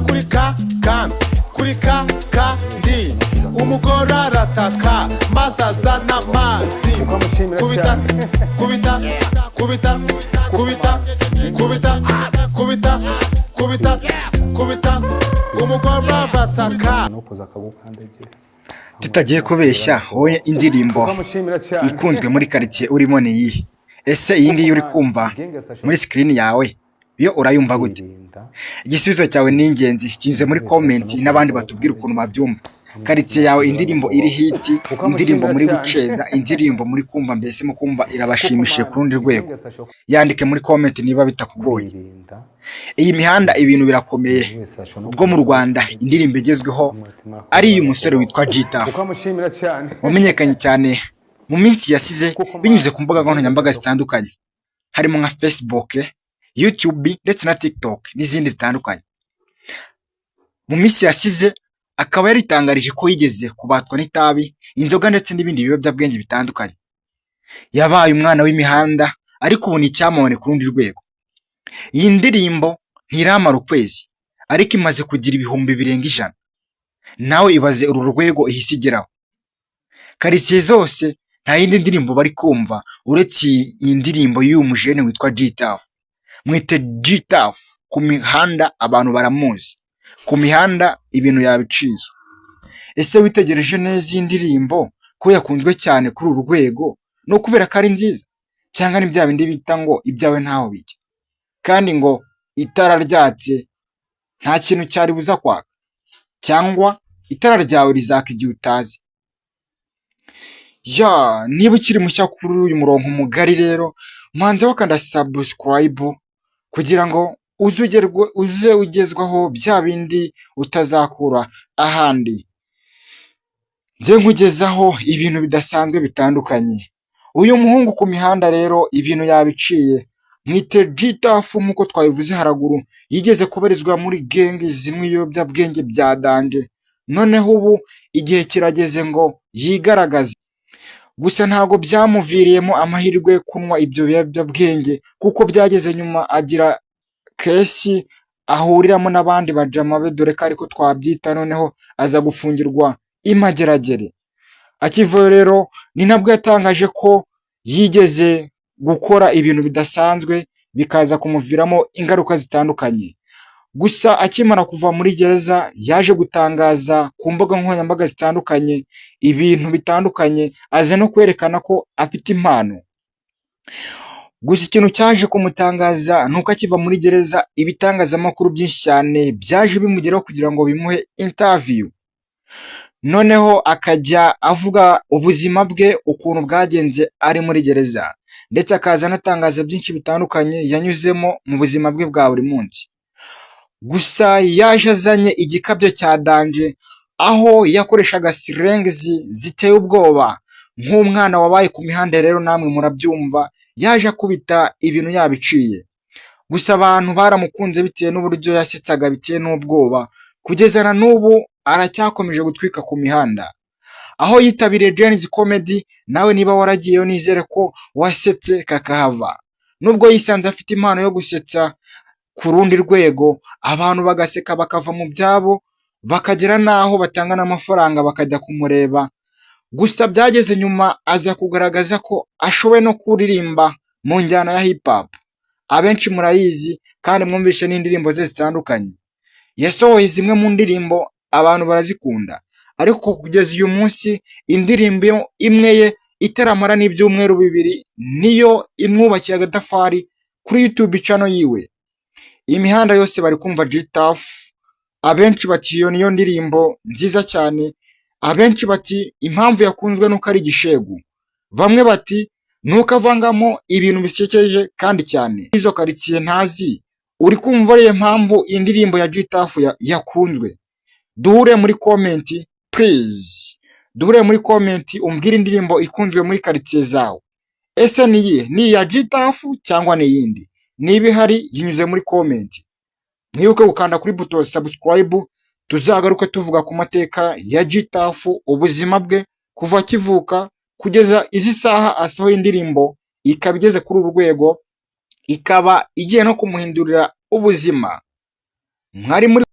Kuri ka ka kuri ka kandi umugore arataka maze azana amazi. Ukamushimira Kubita, cyane. kubita, kubita, kubita, kubita, kubita, kubita, kubita, umugore arataka. No kuza akagukandagira. Tutagiye kubeshya, wowe indirimbo Ukamushimira cyane. ikunzwe muri karitsiye urimo ni iyihe? Ese iyi ngiyi uri kumva muri screen yawe yo urayumva gute? Kwirinda. Igisubizo cyawe ni ingenzi, kinyuze muri comment n'abandi batubwira ukuntu babyumva. Karitsiye yawe, indirimbo iri hit, indirimbo muri guceza, indirimbo muri kumva, mbese mu kumva irabashimishije ku rundi rwego, yandike muri comment niba bitakugoye. Kwirinda. Iyi mihanda ibintu birakomeye. Ubwo mu Rwanda indirimbo igezweho ari iy'umusore witwa G-Taff, Ukamushimira cyane. wamenyekanye cyane mu minsi yasize binyuze ku mbuga nkoranyambaga zitandukanye, harimo nka Facebook, YouTube ndetse na TikTok n'izindi zitandukanye. Mu minsi yasize akaba yaritangarije ko yigeze kubatwa n'itabi, inzoga ndetse n'ibindi biyobyabwenge bitandukanye. Yabaye umwana w'imihanda, ariko ubu ni icyamamare ku rundi rwego. Iyi ndirimbo ntiramara ukwezi, ariko imaze kugira 100,000. Nawe ibaze uru rwego ihise igeraho. Karitsiye zose nta yindi ndirimbo bari kumva uretse iyi ndirimbo y'uyu mujene witwa G-Taff. Mwite G-Taff, ku mihanda abantu baramuzi, ku mihanda ibintu yabiciye. Ese witegereje neza iyi ndirimbo ko yakunzwe cyane kuri uru rwego, ni ukubera ko ari nziza, cyangwa ni bya bindi bita ngo ibyawe ntaho bijya, kandi ngo itara ryatse nta kintu cyari buza kwaka, cyangwa itara ryawe rizaka igihe utazi? Ya, niba ukiri mushya kuri uyu murongo mugari rero, manza wakanda subscribe kugira ngo uze ugezwaho bya bindi utazakura ahandi. Nze nkugezaho ibintu bidasanzwe bitandukanye. Uyu muhungu ku mihanda rero ibintu yabiciye. Mwite G-Taff nk'uko twabivuze haraguru, yigeze kubarizwa muri gang zinywa ibiyobyabwenge bya danger, noneho ubu igihe kirageze ngo yigaragaze. Gusa ntabwo byamuviriyemo amahirwe yo kunywa ibyo biyobyabwenge, kuko byageze nyuma agira case ahuriramo n'abandi bajama be, dore ko ariko twabyita, noneho aza gufungirwa i Mageragere. Akivayo rero ni nabwo yatangaje ko yigeze gukora ibintu bidasanzwe, bikaza kumuviramo ingaruka zitandukanye. Gusa akimara kuva muri gereza yaje gutangaza ku mbuga nkoranyambaga zitandukanye ibintu bitandukanye, aza no kwerekana ko afite impano. Gusa ikintu cyaje kumutangaza ni uko akiva muri gereza ibitangazamakuru byinshi cyane byaje bimugeraho kugira ngo bimuhe interview. Noneho akajya avuga ubuzima bwe ukuntu bwagenze ari muri gereza, ndetse akaza anatangaza byinshi bitandukanye yanyuzemo mu buzima bwe bwa buri munsi. Gusa yaje azanye igikabyo cya danger, aho yakoreshaga slangs ziteye ubwoba nk'umwana wabaye ku mihanda. Rero namwe murabyumva, yaje akubita ibintu yabiciye. Gusa abantu baramukunze bitewe n'uburyo yasetsaga bitewe n'ubwoba, kugeza na n'ubu aracyakomeje gutwika ku mihanda. Aho yitabiriye Gen-Z Comedy, nawe niba waragiyeyo nizere ko wasetse kakahava. Nubwo yisanze afite impano yo gusetsa ku rundi rwego, abantu bagaseka bakava mu byabo, bakagera n'aho batanga n'amafaranga bakajya kumureba. Gusa byageze nyuma aza kugaragaza ko ashoboye no kuririmba mu njyana ya hip hop. Abenshi murayizi kandi mwumvishe n'indirimbo ze zitandukanye. Yasohoye zimwe mu ndirimbo abantu barazikunda, ariko kugeza uyu munsi indirimbo imwe ye itaramara n'ibyumweru 2 niyo imwubakiye agatafari kuri YouTube channel yiwe. Imihanda yose bari kumva G-Taff, abenshi bati iyo niyo ndirimbo nziza cyane, abenshi bati impamvu yakunzwe nuko ari igishegu, bamwe bati nuko avangamo ibintu bisekeje kandi cyane. Izo karitsiye ntazi, uri kumva ariyo mpamvu indirimbo ya G-Taff yakunzwe? Duhure muri comment please, duhure muri comment umbwire indirimbo ikunzwe muri karitsiye zawe. Ese ni iyihe? Ni iya G-Taff cyangwa ni iyindi? Niba ihari yinyuze muri comment. Mwibuke gukanda kuri buto subscribe, tuzagaruke tuvuga ku mateka ya G-Taff, ubuzima bwe kuva akivuka kugeza izi saha asohoye indirimbo ikaba igeze kuri uru rwego, ikaba igiye no kumuhindurira ubuzima. Mwari muri